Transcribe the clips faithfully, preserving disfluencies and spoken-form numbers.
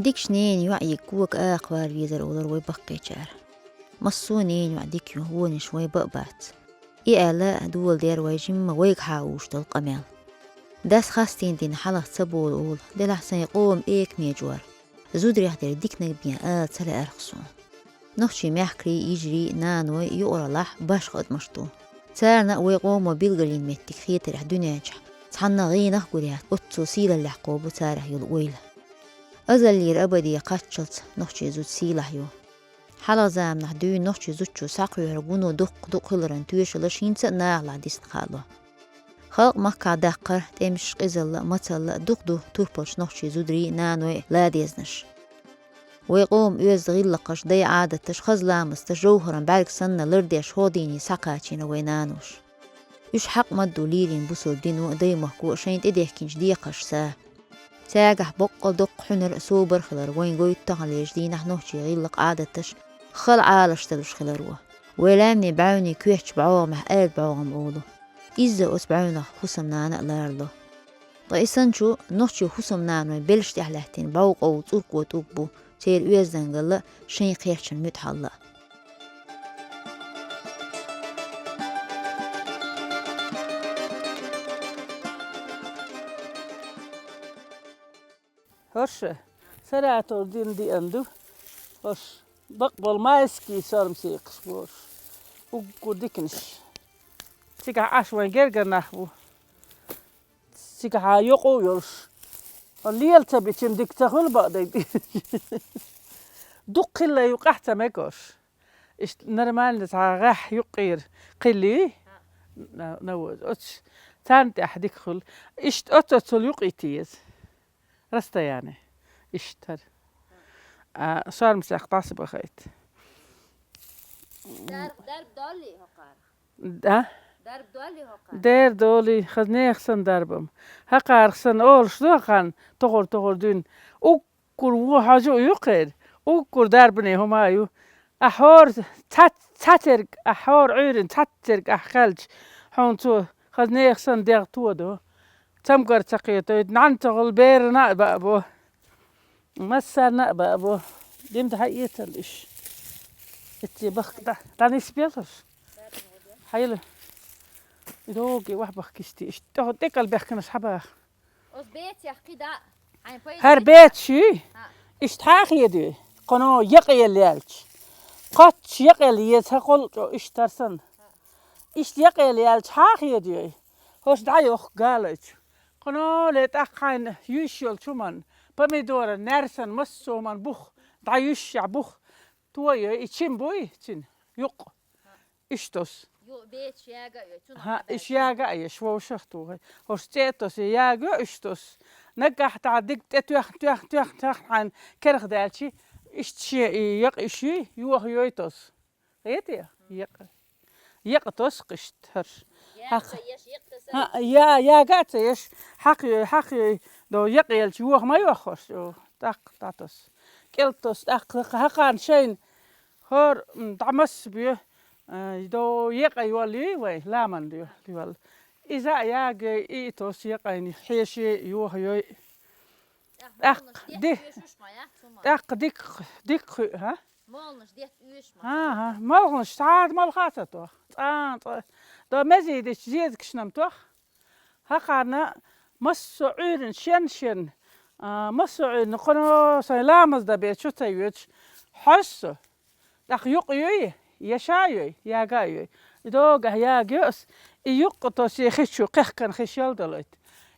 Дикача ненан йоӀ йига кога акха вар везар олар вай баккхийчара. Массо а ненан йоӀ дика ю, вонаш вай ба а бац. И аьлла, доладер вай жимма вайга хьагӀуш долу къамел. Дас хастийна дина хьалха ца болу олу, делахь сайн къоман экаме жоьра. Зударех дерг диканиг бен ала ца лаьара суна. Нохчийн мехкарий, йижарий, наной юкъараллахь башха адамаш ду. Царна а вай къомо билгалйина меттиг хетарехь дуьнен чохь цхьанна гӀийнах а гур яц, оццул сийлаллехь кхобу царах йолу ойла. Азаллера абаде кхаччалц нохчийн зуда сийлахь ю. Хьалха заманахь дуьйна нохчийн зудчо схьакхоьхьура гуно дуккха дукха хиларан тоьшаллаш хӀинца а нахалахь дисна хаало. Халкъ махкахь даккхар, тӀемаш, къизалла, мацалла дукха ду турпалчу нохчийн зударий, наной ладезнаш. Вай къоман оьзда гӀиллакхаш, дай Ӏадаташ, хаза ламасташ жовхӀаран бӀаьрг санна лардеш хӀокху дийне схьакхачийна вай наноша. Уьш хьакъ ма-дду лерина бусалба дино а, даймахко а шайна тӀедехкинчу декхаршца. Цаьргахь боккъал доккха хьуьнар а, собар а хилар вайна гойту таханлерчу дийнахь нохчийн гӀиллакх, Ӏадаташ хала Ӏалашдалуш хиларо. Вай лаьмнийн бӀаьвнийн коьртачу бӀогӀамехь аьрда бӀогӀам олу. Изза оцу бӀаьвнах хӀусамнана а ларало. Ткъа и санначу нохчийн хӀусамнаной белшаш тӀехь лаьттина бӀов-къов, цӀуркъо тӀулг бу, церан оьздангалла а, шайн кхерчан муьтӀахьалла а. ХӀорш, Саратов дина деана ду. ХӀорш, бакъболу майский сормсекхаш бу хӀорш. Уггар диканаш. Цигахь Ӏаш вайн гергара нах бу. Цигахьа юкъа а йолуш. Лела ца бичина дика ца хуьлу бакъдерг. Дукха хилла юкъахь ца мегаш. Иштта нормально цхьа гӀехь юккъера кхиллий? На-, навоз. Оцу царна тӀехь дика хуьлу. Иштта оццул юкъа йита еза. Расстояние. Иштта хӀара. А, сормсех дӀасабахийта. Дар-, дарба доллий хӀокхара? Да? Дарба доллий хӀокхара? Дер долий, хаза нехан санна дарбам. ХӀокхарах санна олуш ду хӀокхарна, тохур-тохур дуьйна. Уггар вон хьожа а ю кхера, уггар дарбане хӀума а ю. Ахьа хӀора ца-, цхьатерг, ахьа хӀора Ӏуьйрина цхьатерг ахь кхаьлча, хьуна цо хаза нехан санна дегӀ тодо. Цамгар ца кхетойту, нӀаьна ца гӀула берана а баъ бо. Массарна а баъ бо. Димда хьаэцалла иш. Эцце бахка дӀа-, дӀанисбелхаш. Хьайла. И доге вахь бахка исти иш. ТӀехо тӀекӀал бехканаш хьабаха. Оцу бецех кхидӀа а хьайн пайда хӀара бецаш юй? ХӀаъ. Иштта хьахедой? Кхуьно якъаелла яьлча. Кхоччуш якъаелла еза хӀокхул чӀо иштта хӀара санна. ХӀаъ. Иштта якъаелла яьлча хьахедой? ХӀорш дӀайохку галайчу. Кхуьно ле тӀаккха хьайна юьйш йолчу хӀуманна, помидоран, наьрсан, массо а хӀуманна бух, дӀаюьйшшехь бух, тойой, и чим буй цуьнан юкъ. Иштта оцу. Ю-, бецаш яга а йой, цунах хӀаъ, иш яга а еш, вовшах тухий. ХӀорш цӀе а тосий, яга йо иштта оцу. Наггахь тӀехь диг тӀе тоьхна, тоьхна, тоьхна, тоьхна хьайна керха даьлчи, иштта шен и якъа иш юй, йоха йой тосу. Хетий? Якъа. Якъа тосу иштта хӀорш. Яга хьакха ца еш, якъа таса. ХӀаъ, я-, яга а ца еш, хьакха йой, хьакха йой, до якъа елча йоха ма йоххуш, о, тӀаккха дӀатосу. КӀел тосу, тӀаккха хӀокхарна шайна. ХӀора, м, дӀамасса бе, а, до екъа йоллий вай, ламан йо-, йолла. Иза а ягой, и тосу екъайна хьеший, йоха йой. ТӀаккха ди-, тӀаккха дик, дик хуьу, хӀа? Молханаш детта оьшуш ма. ХӀан, хӀан, молханаш цхьа а молха а ца тох. Цкъа, цкъа. До мезий дечу зезагашна-м тох. ХӀокхарна массо а Ӏуьйранна шен-шен, а, массо а Ӏуьйранна кхуьно сайн ламаз дан бен чу ца йоьдуш, хьоьссу. ТӀаккха юкъа юй, я ша а юй, яга а юй. И догахь яга йо ас, и юкъа тосий хи чу кхехкан хиш ял далайта.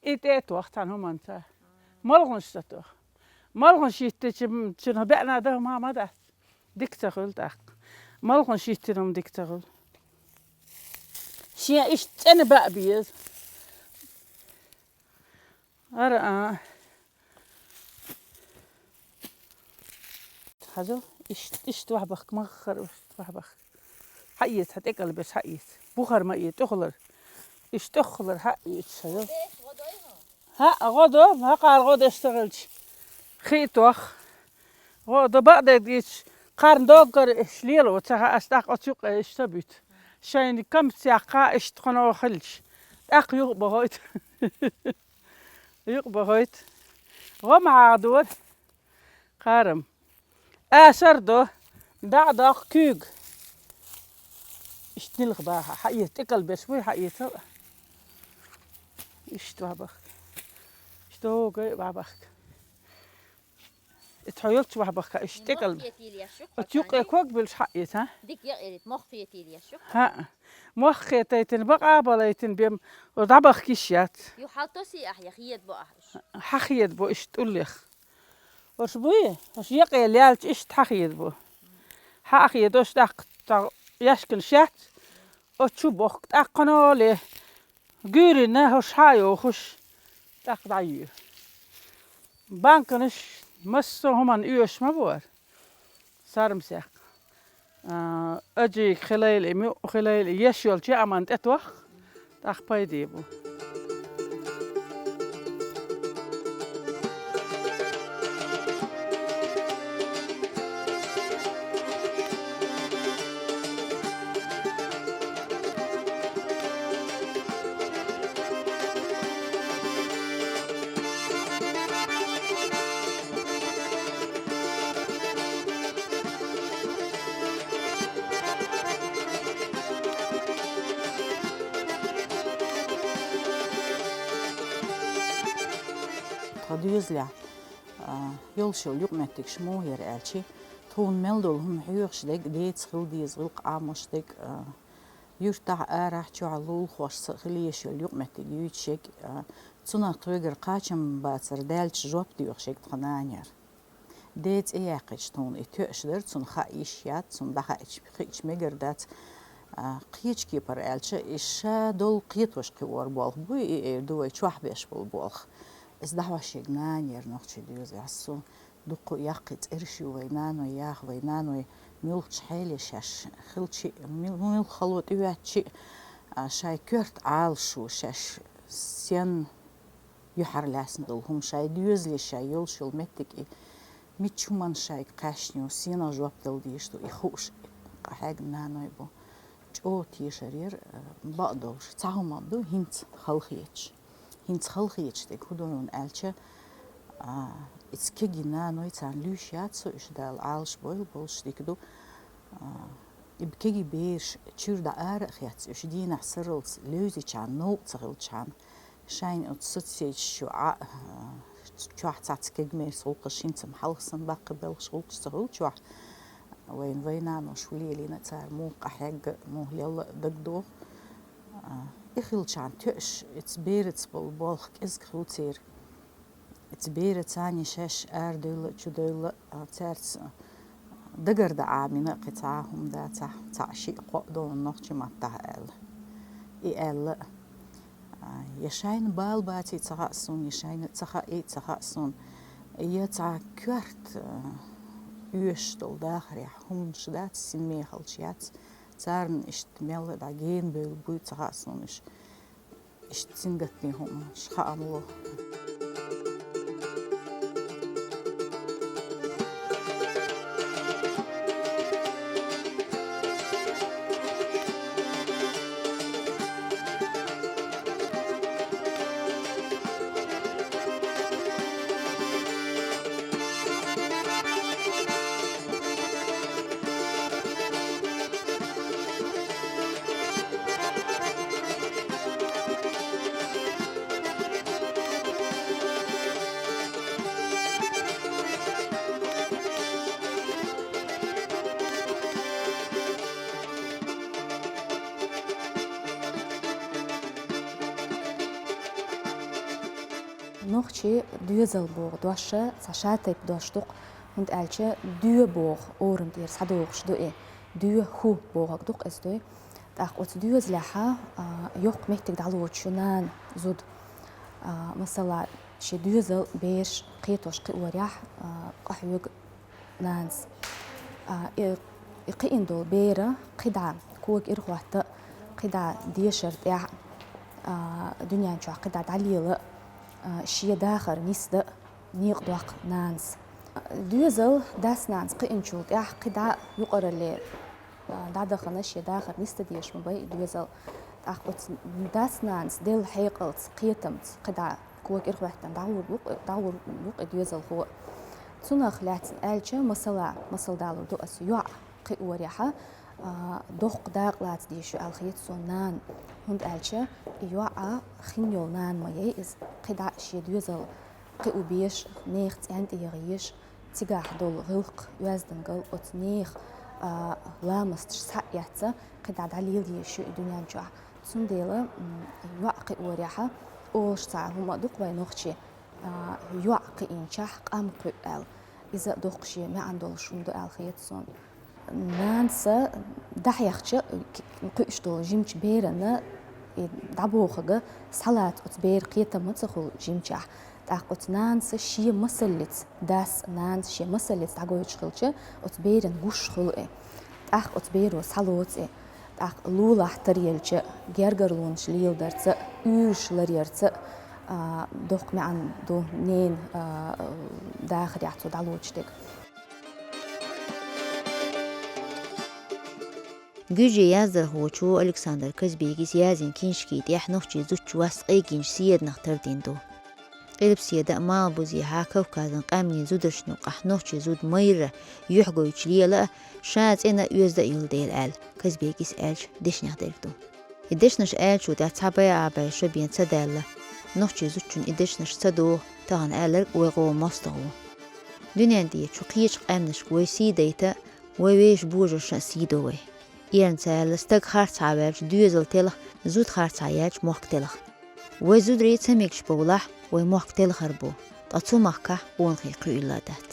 И тӀе а тох цхьана хӀуманца. Молханаш ца тох. Молханаш йиттича, м, цуьнах беана дан хӀума ма дац. Дика ца хуьлу тӀаккха. Молханаш йиттина хӀума дика ца хуьлу. Шен иштта цӀена баа беза. Ара, а. Хьажал, иштта, иштта вахьбахка, маххара иштта вахьбахка. Хьаэца, хьан тӀекӀал берш хьаэца. Бухар ма э, тӀехулар. Иштта тӀехулар хьаэца, хьажал. ХӀаъ, гӀо до, хӀокхара гӀо деш ца хилча. Хи а тох. ГӀо до, бакъдерг дийцича, кхарна доггара иш лело ца хаьа, ас тӀаккха оцу юкъе иш ца буьту. Шайна камца яккха иштта кхуьно хилча. ТӀаккха юкъа бахойту. Юкъа бахойту. ГӀо ма хьагӀдора. Кхарам. Асар до, дӀа а доккху куьйга. Иштта нилха баха, хьаэца, тӀекал беш вуй, хьаэцал. Иштта вахьбахка. Иштта догай вахьбахка. И тхо йолчу вахьбахка, иштта тӀекал. Оцу юкъе ког буьллуш хьаэца, а? Дика яа ирит, мох хетийла еш ю. ХӀаъ. Мох хетайтина, бакъа а балайтина бен, дӀабахка йиш яц. Ю хьал тоси ахь, я хеда бо ахь уьш? Хьан хеда бо иштта тӀуллех? Ош буй, ош якъе лаьлча иштта хьан хеда бо. Хьан а хедош тӀаккха цхьа яьшкана шец, оцу чу бохку, тӀаккха кхано ле, гуьйрина хӀорш хьан а йохуш, тӀаккха дӀайоь. Банканаш массо а хӀуманна оьшуш ма бора. Сармсех. А, аджик хилайла, муьу хилайла, еш йолчу яаман тӀетох, тӀаккха пайде бу. Тхан доьзалехь, а, йолуш йолу юкъаметтигаш муха яра аьлча, тхуна мел долу хӀума хьоьхуш дерг, деца хила деза гӀиллакх Ӏамош дерг, а, юьртахь, арахь, чохь лулахошца хила езаш йолу юкъаметтиг юьйцуш ерг, а, цунах тхоьгара кхачам бацар даьлча жоп доьхуш ерг тхан нана яра. Ден цӀе яьккхича тхуна и тоьаш дара, цунна хаа йиш яц, цунна дӀахаийча, хиъча мегар дац. А, кхечу кепара аьлча, и ша долу кхетош кхиор болх буй, и эр ду вай чохь беш болу болх. Иза дӀахьош ерг нана яра нохчийн доьзалехь, со дуккха а яккхий цӀераш ю вай наной яха, вай наной муьлхачу хьеле шаьш хилчи, мил-, муьлхха хало тӀеваьттичи, а, шайн коьрта Ӏалашо шаьш сенна юьхьарлаьцна долу хӀума, шайн доьзале шайн йолуш йолу меттиг и мичча хӀуманна шайга кхаьчна ю, сенах жоп дала дезаш ду, и хууш къахьегна наной бу. ЧӀогӀа тешар яра, а, бакъдолуш. Цхьа хӀума ду хӀинца халахеташ. ХӀинца халахеташ дерг хӀун ду хьуна аьлча, а, иза кегий наной царна луьйш яц со, уьш Дала Ӏалашбойла, болуш дика ду. А, и кегий бераш чуьра дӀа ара а хецна, уьш дийнахь сарралц левзичхьана, новкъа ца хилчхьана, шайна оцу соцсеташ чу Ӏа, а, чохь цхьацца кегамерас гӀуллакхаш, хӀинца-м хьалха санна баккхий белхаш гӀуллакхаш ца хуьлу чохь, вайна вай наноша хӀун лелийна, цара муха къахьегна, муха лелла дагадогӀу. А, и хилчхьана тоьаш, иза бераца болу болх кӀезиг хуьлу церан. Иза бераца царна шаьш арадевлла а, чудевлла а, цаьрца дагардаа Ӏамийна а кхин цхьа а хӀума дацахь, цхьаъ-шиъ кхоъ ду хьуна нохчийн маттахь аьлла. И аьлла а, я шайна бала баций ца хаьа суна, я шайна ца хаьий ца хаьа суна, я цхьа коьрта, а, оьшуш долу дахарехь хӀуманаш дац, синмехаллаш яц, царна иштта мелла а дӀа генабевлла буй ца хаьа суна уьш. Иштта сингаттаме хӀуманаш хаам ло. Нохчийн доьзал боху дош цхьа шатайпа дош ду-кх, хӀунда аьлча доь боху орам тӀера схьадогӀуш ду и, доь хӀу бохург ду-кх иза дуй. ТӀаккха оцу доьзалехь, а, йоккха меттиг дӀалоцуш ю нана, зуда. А, масала, шен доьзал, бераш кхетош кхиорехь, а, къахьоьгу нанас. А, и, и кхиъна долу бер кхидӀа кога ира хӀотта, кхидӀа дешар тӀехь, а, дуьнен чохь кхидӀа дӀалела, а, шен дахар нисда некъ доккху нанас. Доьзал дас-нанас кхиъначул тӀехь кхидӀа юкъаралле, а, дӀадахана шен дахар нисда дезаш ма бай и доьзал. ТӀаккха оцу дас-нанас делла хьекъалца, кхетамца кхидӀа кога ира хӀоьттина дӀагӀур ду-кх, дӀагӀур ду-кх и доьзалхо. Цунах лаьцна аьлча, масала, масал далур ду ас, йоӀ кхиорехьа, а, доккха дакъа лаца дезаш ю аьлла хета сона нана, хӀунда аьлча и йоӀ хин йола нана ма яй иза, кхидӀа шен доьзал кхио безаш, нехан цӀен тӀе яха езаш, цигахь долу гӀиллакх, оьздангалла оцу нехан, а, ламасташ схьа а эцца, кхидӀа дӀалела дезаш ю и дуьнен чохь. Цундела, м, йоӀ кхиорехьа, олуш цхьа хӀума а ду-кх вай нохчий, а, йоӀ кхиинчохь къам кхуьу аьлла. Иза доккха шен маьӀна долуш хӀума ду аьлла хета сона. Нанас дӀахьехча, к-, кхуьуш долу жимачу берана и дӀабохург схьалаца оцу беран кхетам ма ца хуьлу жимачохь. ТӀаккха оцу нанас шен масаллица, дас, нанас шен масаллица дӀагойтуш хилча, оцу берана гуш хуьлу и. ТӀаккха оцу беро схьалоцу и. ТӀаккха лулахь таръелча, гергарлонаш леладарца, уьйраш ларъярца, а, доккха маьӀна ду ненан, а, дахарехь цо дӀалоцуш дерг. Гуьржийн яздархочо Александр Казбекис язйина киншкийн тӀехь нохчийн зудчун васт къеггинчу седанах тардина ду. Къилбаседа а, малхбузехьа а Кавказан къаьмнийн зударшна юкъахь нохчийн зуда майрра юьхь гойтуш лела а, ша цӀена а, оьзда а йолу дела аьлла, Казбекис аьллачу дешнех дерг ду. И дешнаш аьллачул тӀаьхьа цхьа бӀе а бӀе шо бен ца даьлла. Нохчийн зудчунна и дешнаш ца доху, тахана аьлларг вай гӀо мостагӀа ву. Дуьнен тӀера чу кхечу къаьмнашка вай сий дайта, вай вешан божаршна а сий до вай. Эрна ца аьлла, стаг харцахьа ваьлча, доьзал телха, зуда харцахьа яьлча, мохк телха. Вай зударий ца мегаш бовлахь, вай мохк телхар бу, ткъа цу махкахь къонахий кхуьийла дац.